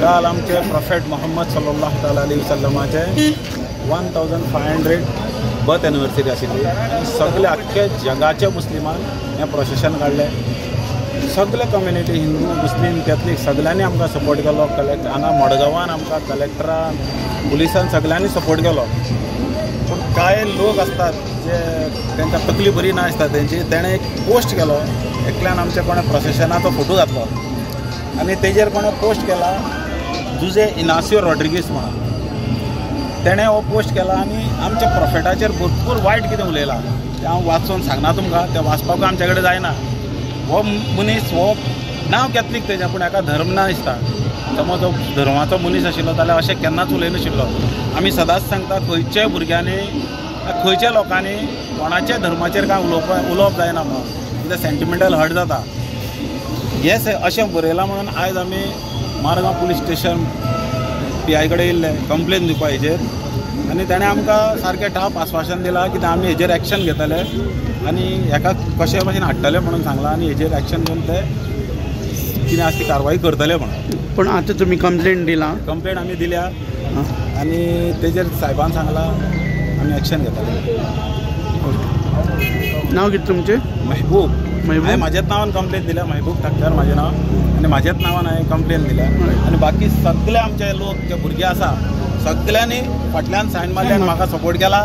काल आमचे प्रॉफेट मोहम्मद सल्लल्लाहु ताला अलैहि वसल्लमाचे 1500 बर्थ एनिवर्सरी आशिल्ली. सगळे आख्खे जगाचे मुस्लिमान हें प्रोसेशन काडलें. सगळे कम्युनिटी हिंदू मुस्लीम कॅथलीक सगळ्यांनी आमकां सपोर्ट केलो. कलेक्टर हांगा मडगांवान आमकां कलेक्टरान पुलिसान सगळ्यांनी सपोर्ट केलो. पूण कांय लोक आसतात जे तांकां तकली बरी ना आसता तेंची, तेणें एक पोस्ट केलो. एकल्यान आमच्या कोणें प्रोसेशनाचो फोटो घातलो आनी तेजेर कोणें पोस्ट केला जुजे इनासियो रॉड्रिगीस म्हणून. तेणें हो पोस्ट केला आनी आमच्या प्रॉफेटाचेर भरपूर वायट कितें उलयलां तें हांव वाचून सांगना तुमकां, तें वाचपाकूय आमचे कडेन जायना. हो मनीस हो नांव कॅथलीक तेजें, पूण हाका धर्म ना दिसता. समज हो धर्माचो मनीस आशिल्लो जाल्यार अशें केन्नाच उलयनाशिल्लो. आमी सदांच सांगता खंयच्याय भुरग्यांनी खंयच्या लोकांनी कोणाच्या धर्माचेर कांय उलोवप जायना म्हणून, कित्याक सेंटिमेंटल हर्ट जाता. येस अशें बरयलां म्हणून आयज आमी मारगांव पुलीस स्टेशन PI कडेन येयल्ले कंप्लेन दिवपा हेजेर आनी तेणें आमकां सारकें ठाप आस्वासन दिलां की आमी हेजेर एक्शन घेतले आनी हेका कशे भशेन हाडटले म्हणून सांगलां आनी हेजेर एक्शन घेवन ते कितें आसा ती कारवाई करतले म्हणून. पूण आतां तुमी कंप्लेन दिला? कंप्लेन आमी दिल्या आनी तेजेर साहेबान सांगलां आमी एक्शन घेतले. नांव कितें तुमचें? मेहबूब. हांवें म्हाज्याच नांवान कंप्लेन दिल्या, मेहबूब ठाकर म्हाजें नांव आनी म्हाज्याच नांवान हांवें कंप्लेन दिल्या. आनी बाकी सगळे आमचे लोक जे भुरगे आसा सगळ्यांनी फाटल्यान सायन मारले आनी म्हाका सपोर्ट केला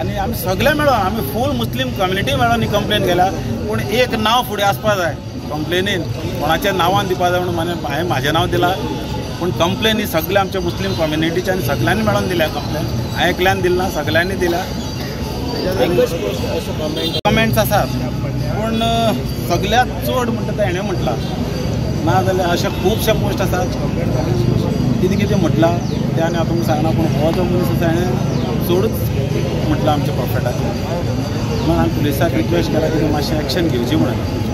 आनी आमी सगळे मेळोन आमी फूल मुस्लीम कम्युनिटी मेळोन ही कंप्लेन केल्या. पूण एक नांव फुडें आसपा जाय कंप्लेनीन, कोणाच्या नांवान दिवपा जाय म्हणून हांवें म्हाजें नांव दिलां. पूण कंप्लेन ही सगळे आमच्या मुस्लीम कम्युनिटीच्या आनी सगळ्यांनी मेळोन दिल्या कंप्लेन. हांवें एकल्यान दिली ना, सगळ्यांनी दिल्या. कमेंट्स आसात पूण सगळ्यांत चड म्हणटा तें हेणें म्हटलां, ना जाल्यार अशे खुबशे पोस्ट आसात कितें कितें म्हटलां तें आनी हांव तुमकां सांगना. पूण हो जो मनीस आसा हेणें चडूच म्हटलां आमच्या प्रॉफेटाचेर. म्हणून हांवें पुलिसाक रिक्वेस्ट केला की मातशें एक्शन घेवची म्हणून.